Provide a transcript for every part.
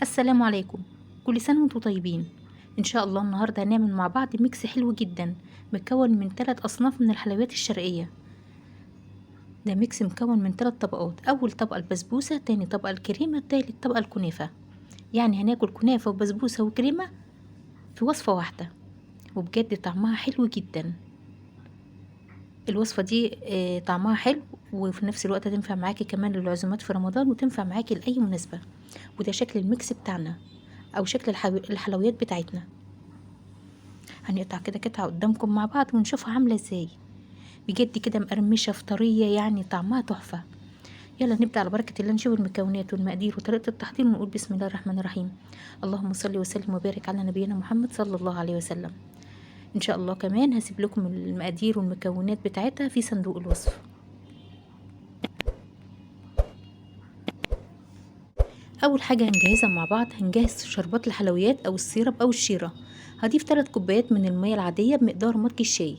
السلام عليكم، كل سنة وانتم طيبين. ان شاء الله النهاردة هنعمل مع بعض mix حلو جدا مكون من 3 اصناف من الحلويات الشرقية. ده mix مكون من 3 طبقات، اول طبقة البسبوسة، تاني طبقة الكريمة، تالت طبقة الكنافة. يعني هناكل كنافة وبسبوسة وكريمة في وصفة واحدة، وبجد طعمها حلو جدا. الوصفة دي طعمها حلو، وفي نفس الوقت هتنفع معاكي كمان للعزومات في رمضان، وتنفع معاكي لأي مناسبة. وده شكل ال mix بتاعنا أو شكل الحلويات بتاعتنا. هنقطع كده قطعة قدامكم مع بعض ونشوفها عاملة ازاي. بجد كده مقرمشة فطرية، يعني طعمها تحفة. يلا نبدأ على بركة الله، نشوف المكونات والمقادير وطريقة التحضير، ونقول بسم الله الرحمن الرحيم. اللهم صل وسلم وبارك على نبينا محمد صلى الله عليه وسلم. إن شاء الله كمان هسيب لكم المقادير والمكونات بتاعتها في صندوق الوصف. أول حاجة هنجهزها مع بعض، هنجهز شربات الحلويات أو ال syrup أو الشيرة. هضيف 3 كوبايات من المية العادية بمقدار مج الشاي.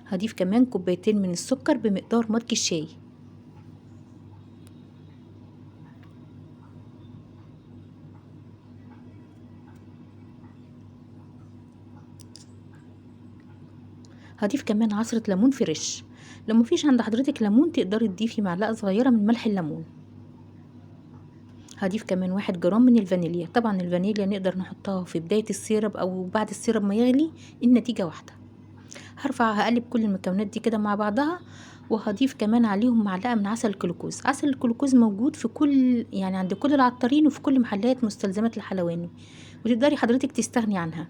هضيف كمان 2 كوباية من السكر بمقدار مج الشاي. هضيف كمان عصرة ليمون fresh. لو مفيش عند حضرتك ليمون تقدري تضيفي معلقة صغيرة من ملح الليمون. هضيف كمان 1 جرام من الفانيليا. طبعا الفانيليا نقدر نحطها في بداية ال syrup او بعد ال syrup ما يغلي، النتيجة واحدة. هقلب كل المكونات دي كده مع بعضها، وهضيف كمان عليهم معلقة من عسل الجلوكوز. عسل الجلوكوز موجود عند كل العطارين وفي كل محلات مستلزمات الحلواني، وتقدري حضرتك تستغني عنها.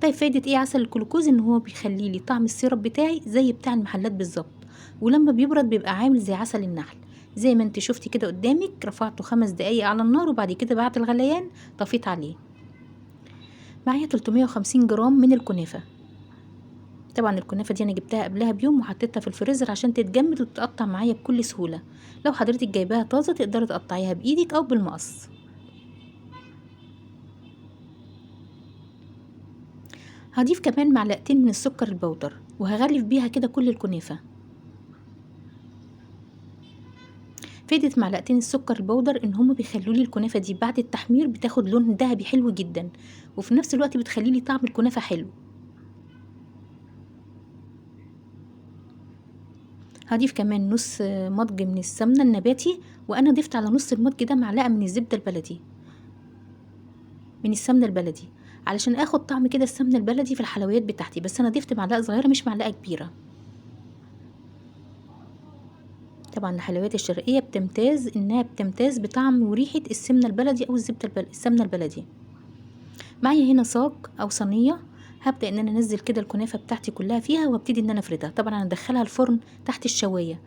طيب فايدة ايه عسل الجلوكوز؟ ان هو بيخلي لي طعم ال syrup بتاعي زي بتاع المحلات بالظبط، ولما بيبرد بيبقى عامل زي عسل النحل. زي ما انت شفتي كده قدامك، رفعته 5 دقايق على النار، وبعد كده بعد الغليان طفيت عليه. معايا 350 جرام من الكنافة. طبعا الكنافة دي انا جبتها قبلها بيوم وحطيتها في الفريزر عشان تتجمد وتتقطع معايا بكل سهولة. لو حضرتك جايباها طازة تقدري تقطعيها بايدك او بالمقص. هضيف كمان معلقتين من السكر البودر، وهغلف بيها كده كل الكنافة. فايدة معلقتين السكر البودر ان هما بيخلوا لي الكنافة دي بعد التحمير بتاخد لون ذهبي حلو جدا، وفي نفس الوقت بتخلي لي طعم الكنافة حلو. هضيف كمان نص مضج من السمنة النباتي، وانا ضفت على نص المضج ده معلقة من الزبدة البلدي، من السمنة البلدي، علشان اخد طعم كده السمنة البلدي في الحلويات بتاعتي. بس انا ضفت معلقة صغيرة مش معلقة كبيرة. طبعا الحلويات الشرقية بتمتاز بطعم وريحة السمنة البلدي او الزبدة السمنة البلدي. معايا هنا صاج او صينية، هبدأ ان انا انزل كده الكنافة بتاعتي كلها فيها، وابتدي ان انا افردها. طبعا انا هدخلها الفرن تحت الشواية.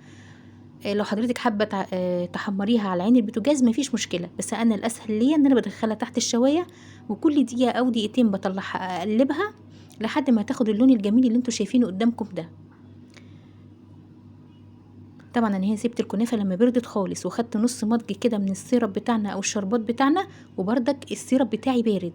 لو حضرتك حابة تحمريها على عين البوتاجاز مفيش مشكلة، بس انا الاسهل ليا ان انا بدخلها تحت الشواية، وكل دقيقة او دقيقتين بطلعها اقلبها لحد ما تاخد اللون الجميل اللي انتوا شايفينه قدامكم ده. طبعا انا هي سبت الكنافة لما بردت خالص، وخدت نص مضج كده من ال syrup بتاعنا او الشربات بتاعنا، وبردك ال syrup بتاعي بارد.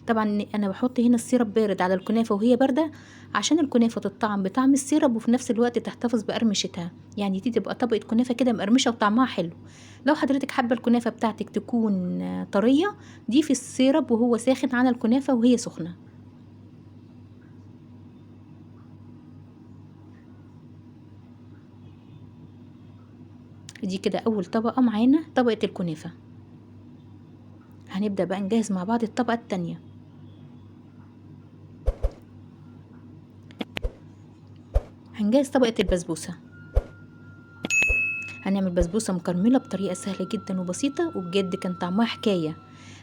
طبعا انا بحط هنا ال syrup بارد على الكنافة وهي باردة عشان الكنافة تطعم بطعم ال syrup، وفي نفس الوقت تحتفظ بقرمشتها. يعني دي تبقى طبقة كنافة كده مقرمشة وطعمها حلو. لو حضرتك حابة الكنافة بتاعتك تكون طرية، ضيفي ال syrup وهو ساخن على الكنافة وهي سخنة. دي كده اول طبقة معانا، طبقة الكنافة. هنبدأ بقى نجهز مع بعض الطبقة التانية. هنجهز طبقة البسبوسة. هنعمل بسبوسة مكرملة بطريقة سهلة جدا وبسيطة، وبجد كان طعمها حكاية.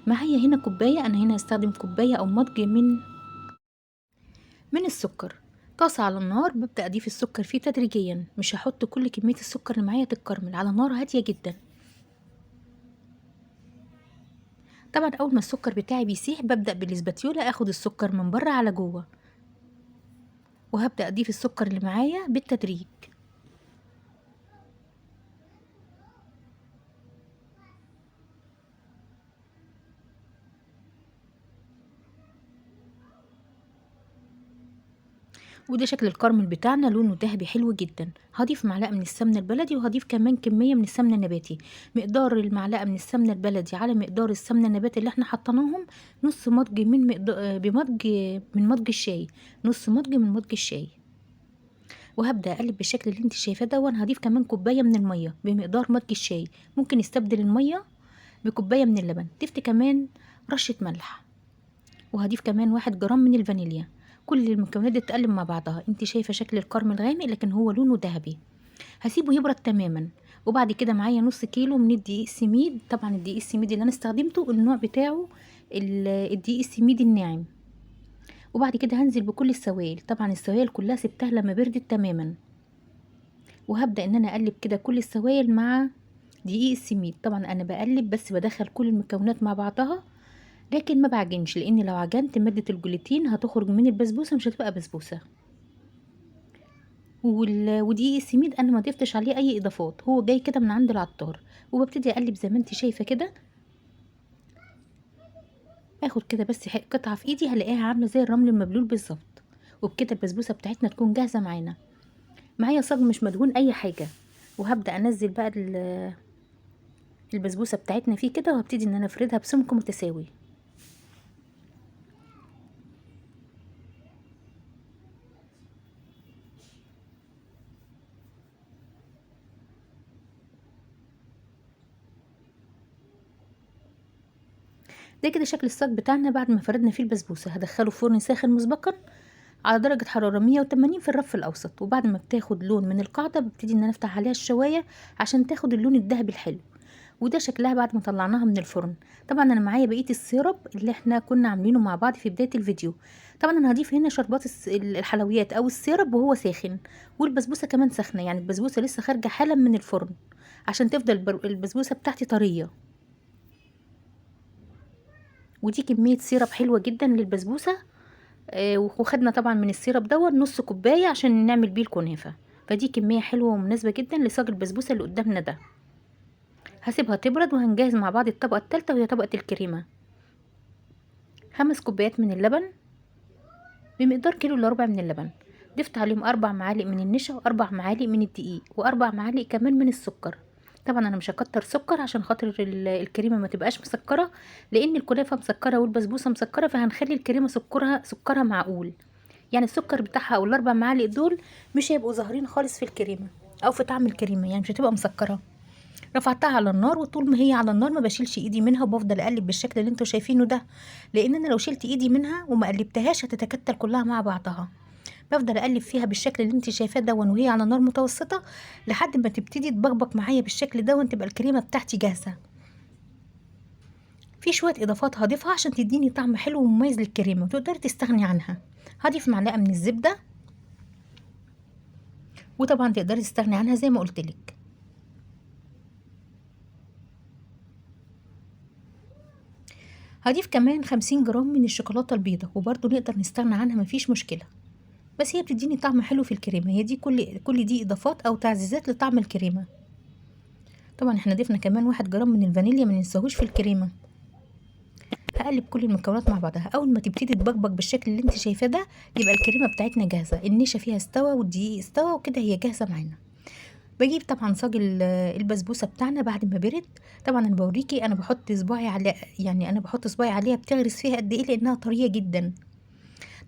معايا هنا كوباية، انا هنا هستخدم كوباية او مضج من السكر. طاسة على النار، ببدأ أضيف السكر فيه تدريجيا، مش هحط كل كمية السكر اللي معايا تتكرمل، على نار هادية جدا. طبعا أول ما السكر بتاعي بيسيح ببدأ بالاسباتيولا أخد السكر من بره على جوه، وهبدأ أضيف السكر اللي معايا بالتدريج. وده شكل الكراميل بتاعنا، لونه ذهبي حلو جدا. هضيف معلقه من السمنة البلدي، وهضيف كمان كمية من السمنة النباتي. مقدار المعلقة من السمنة البلدي على مقدار السمنة النباتي اللي احنا حطيناهم نص مضج من مقدار بمضج من مضج الشاي، نص مضج من مضج الشاي. وهبدا اقلب بالشكل اللي انت شايفاه ده. وانا هضيف كمان كوباية من المية بمقدار مضج الشاي، ممكن نستبدل المية بكوبايه من اللبن. ضفت كمان رشه ملح، وهضيف كمان 1 جرام من الفانيليا. كل المكونات دي تتقلب مع بعضها. انت شايفه شكل الكراميل غامق لكن هو لونه ذهبي. هسيبه يبرد تماما. وبعد كده معايا نص كيلو من الدقيق السميد. طبعا الدقيق السميد اللي انا استخدمته النوع بتاعه الدقيق السميد الناعم. وبعد كده هنزل بكل السوائل. طبعا السوائل كلها سبتها لما بردت تماما. وهبدا ان انا اقلب كده كل السوائل مع دقيق السميد. طبعا انا بقلب بس بدخل كل المكونات مع بعضها، لكن ما بعجنش، لان لو عجنت مادة الجلوتين هتخرج من البسبوسه مش هتبقى بسبوسه. ودقيق السميد انا ما ضفتش عليه اي اضافات، هو جاي كده من عند العطار. وببتدي اقلب زي ما انت شايفه كده. اخد كده بس قطعه في ايدي هلاقيها عامله زي الرمل المبلول بالظبط. وبكده البسبوسه بتاعتنا تكون جاهزة معانا. معايا صاج مش مدهون اي حاجة، وهبدا انزل بقى البسبوسه بتاعتنا فيه كده، وهبتدي ان انا افردها بسمك متساوي. ده كده شكل الصاج بتاعنا بعد ما فردنا فيه البسبوسه. هدخله فرن ساخن مسبقا على درجه حرارة 180 في الرف الاوسط. وبعد ما بتاخد لون من القاعدة ببتدي ان انا افتح عليها الشوايه عشان تاخد اللون الذهبي الحلو. وده شكلها بعد ما طلعناها من الفرن. طبعا انا معايا بقية ال syrup اللي احنا كنا عاملينه مع بعض في بداية الفيديو. طبعا انا هضيف هنا شربات الحلويات او ال syrup وهو ساخن، والبسبوسه كمان سخنة، يعني البسبوسه لسه خارجه حالا من الفرن عشان تفضل البسبوسه بتاعتي طرية. ودي كمية syrup حلوة جدا للبسبوسه. وخدنا طبعا من ال syrup دوت نص كوباية عشان نعمل بيه الكنافه، فدي كمية حلوة ومناسبة جدا لصاج البسبوسه اللي قدامنا ده. هسيبها تبرد وهنجهز مع بعض الطبقة الثالثة وهي طبقه الكريمة. 5 كوبايات من اللبن بمقدار كيلو الا ربع من اللبن، ضفت عليهم 4 معالق من النشا و4 معالق من الدقيق و4 معالق كمان من السكر. طبعا انا مش هكتر سكر عشان خاطر الكريمة ما تبقاش مسكره، لان الكنافه مسكره والبسبوسه مسكره، فهنخلي الكريمة سكرها معقول. يعني السكر بتاعها او ال4 معالق دول مش هيبقوا ظاهرين خالص في الكريمة او في طعم الكريمة، يعني مش هتبقى مسكره. رفعتها على النار، وطول ما هي على النار ما بشيلش ايدي منها، وبفضل اقلب بالشكل اللي انتوا شايفينه ده، لان انا لو شلت ايدي منها وما قلبتهاش هتتكتل كلها مع بعضها. بفضل اقلب فيها بالشكل اللي انت شايفاه ده وهي على نار متوسطه لحد ما تبتدي تبقبق معايا بالشكل ده، وتبقى الكريمة بتاعتي جاهزة. في شوية اضافات هضيفها عشان تديني طعم حلو ومميز للكريمه وتقدري تستغني عنها. هضيف معلقه من الزبدة، وطبعا تقدري تستغني عنها زي ما قلت لك. هضيف كمان 50 جرام من الشوكولاتة البيضاء، وبرده نقدر نستغنى عنها مفيش مشكلة، بس هي بتديني طعم حلو في الكريمة. هي دي كل دي اضافات او تعزيزات لطعم الكريمة. طبعا احنا ضفنا كمان 1 جرام من الفانيليا ما ننساهوش في الكريمة. هقلب كل المكونات مع بعضها. اول ما تبتدي تبقبق بالشكل اللي انت شايفاه ده يبقى الكريمة بتاعتنا جاهزة، النشا فيها استوى والدقيق استوى وكده هي جاهزة معانا. بجيب طبعا صاج البسبوسه بتاعنا بعد ما برد. طبعا انا بوريكي انا بحط صباعي على، يعني انا بحط صباعي عليها بتغرس فيها قد ايه لانها طرية جدا.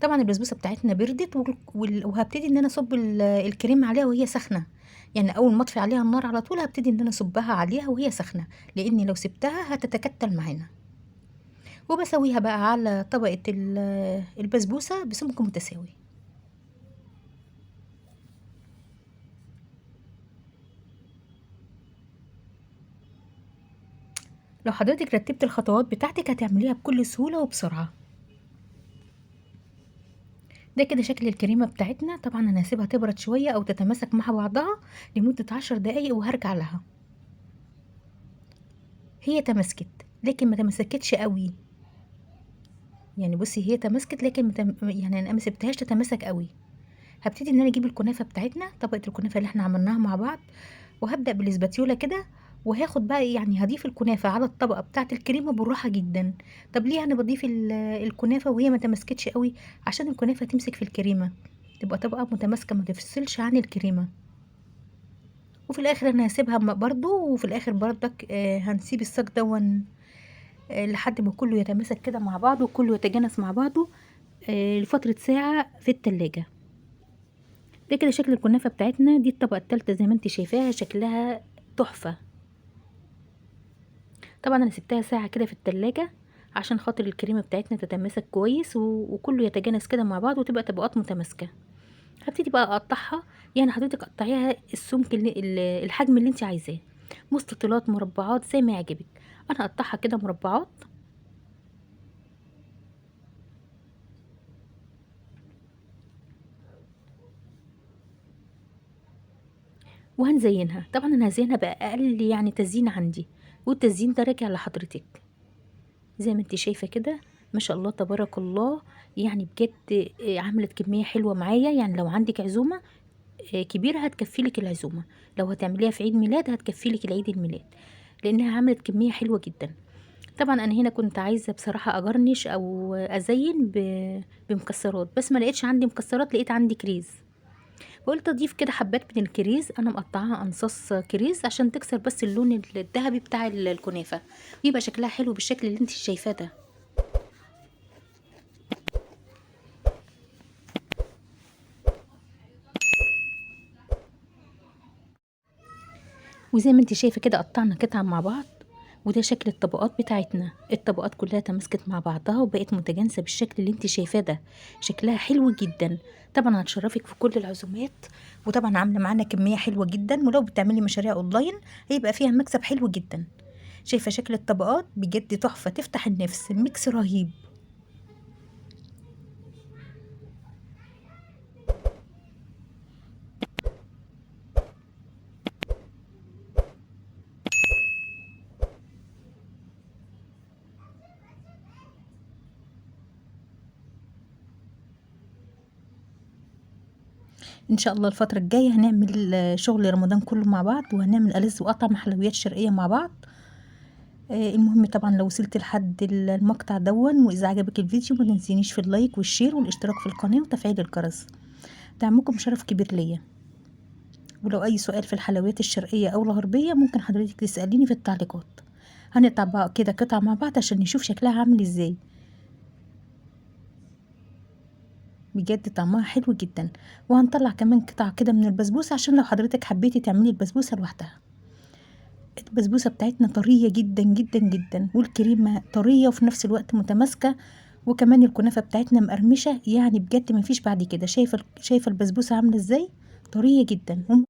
طبعا البسبوسه بتاعتنا بردت، وهبتدي ان انا اصب الكريمة عليها وهي سخنة. يعني اول ما اطفي عليها النار على طول هبتدي ان انا اصبها عليها وهي سخنة، لان لو سبتها هتتكتل معانا. وبسويها بقى على طبقه البسبوسه بسمك متساوي. لو حضرتك رتبت الخطوات بتاعتك هتعمليها بكل سهولة وبسرعة. ده كده شكل الكريمة بتاعتنا. طبعا انا هسيبها تبرد شوية او تتماسك مع بعضها لمدة 10 دقايق وهرجع لها. هي تماسكت لكن ما تمسكتش قوي، يعني بصي هي تماسكت لكن يعني انا ما سبتهاش تتماسك قوي. هبتدي ان انا اجيب الكنافه بتاعتنا، طبقه الكنافه اللي احنا عملناها مع بعض، وهبدا بالاسباتيولا كده، وهاخد بقى يعني هضيف الكنافه على الطبقة بتاعه الكريمة بالراحة جدا. طب ليه انا بضيف الكنافه وهي ما تمسكتش قوي؟ عشان الكنافه تمسك في الكريمة، تبقى طبقة متماسكة ما تفصلش عن الكريمة. وفي الاخر انا هسيبها برضو، وفي الاخر برضك هنسيب الصاج دون لحد ما كله يتماسك كده مع بعضه وكله يتجانس مع بعضه لفترة ساعة في التلاجة. ده كده شكل الكنافة بتاعتنا. دي الطبقة التالتة زي ما انت شايفاها، شكلها تحفة. طبعا انا سبتها ساعة كده في التلاجة عشان خاطر الكريمة بتاعتنا تتماسك كويس وكله يتجانس كده مع بعض وتبقى طبقات متماسكة. هبتدي بقى اقطعها، يعني حضرتك قطعيها السمك الحجم اللي انت عايزاه، مستطيلات مربعات زي ما يعجبك. انا هقطعها كده مربعات. وهنزينها. طبعا انا هزينها باقل يعني تزيين عندي، والتزيين ده راجع لحضرتك زي ما انت شايفه كده. ما شاء الله تبارك الله، يعني بجد عملت كمية حلوة معايا. يعني لو عندك عزومة كبيرة هتكفي لك العزومة، لو هتعمليها في عيد ميلاد هتكفي لك العيد الميلاد، لانها عملت كمية حلوة جدا. طبعا انا هنا كنت عايزه بصراحة اجرنش او ازين بمكسرات، بس ما لقيتش عندي مكسرات، لقيت عندي كريز، فقلت اضيف كده حبات من الكريز. انا مقطعاها انصاص كريز عشان تكسر بس اللون الذهبي بتاع الكنافه، ويبقى شكلها حلو بالشكل اللي انت شايفاه ده. وزي ما انت شايفه كده قطعنا قطعه مع بعض، وده شكل الطبقات بتاعتنا. الطبقات كلها تماسكت مع بعضها وبقت متجانسة بالشكل اللي انت شايفاه ده، شكلها حلو جدا. طبعا هتشرفك في كل العزومات، وطبعا عامله معانا كمية حلوة جدا، ولو بتعملي مشاريع اونلاين هيبقى فيها مكسب حلو جدا. شايفه شكل الطبقات بجد تحفة، تفتح النفس، mix رهيب. ان شاء الله الفترة الجاية هنعمل شغل رمضان كله مع بعض، وهنعمل ألذ واطعم حلويات شرقية مع بعض. المهم طبعا لو وصلت لحد المقطع دون، واذا عجبك الفيديو ما تنسينيش في ال like وال share والاشتراك في القناة وتفعيل الجرس، دعمكم شرف كبير ليا. ولو اي سؤال في الحلويات الشرقية او الغربية ممكن حضرتك تسأليني في التعليقات. هنقطع بقى كده قطعة مع بعض عشان نشوف شكلها عامل ازاي. بجد طعمها حلو جدا. وهنطلع كمان قطع كده من البسبوسة عشان لو حضرتك حبيتي تعملي البسبوسة لوحدها. البسبوسة بتاعتنا طرية جدا جدا جدا، والكريمة طرية وفي نفس الوقت متماسكة، وكمان الكنافة بتاعتنا مقرمشة، يعني بجد مفيش بعد كده. شايفة البسبوسة عاملة ازاي؟ طرية جدا.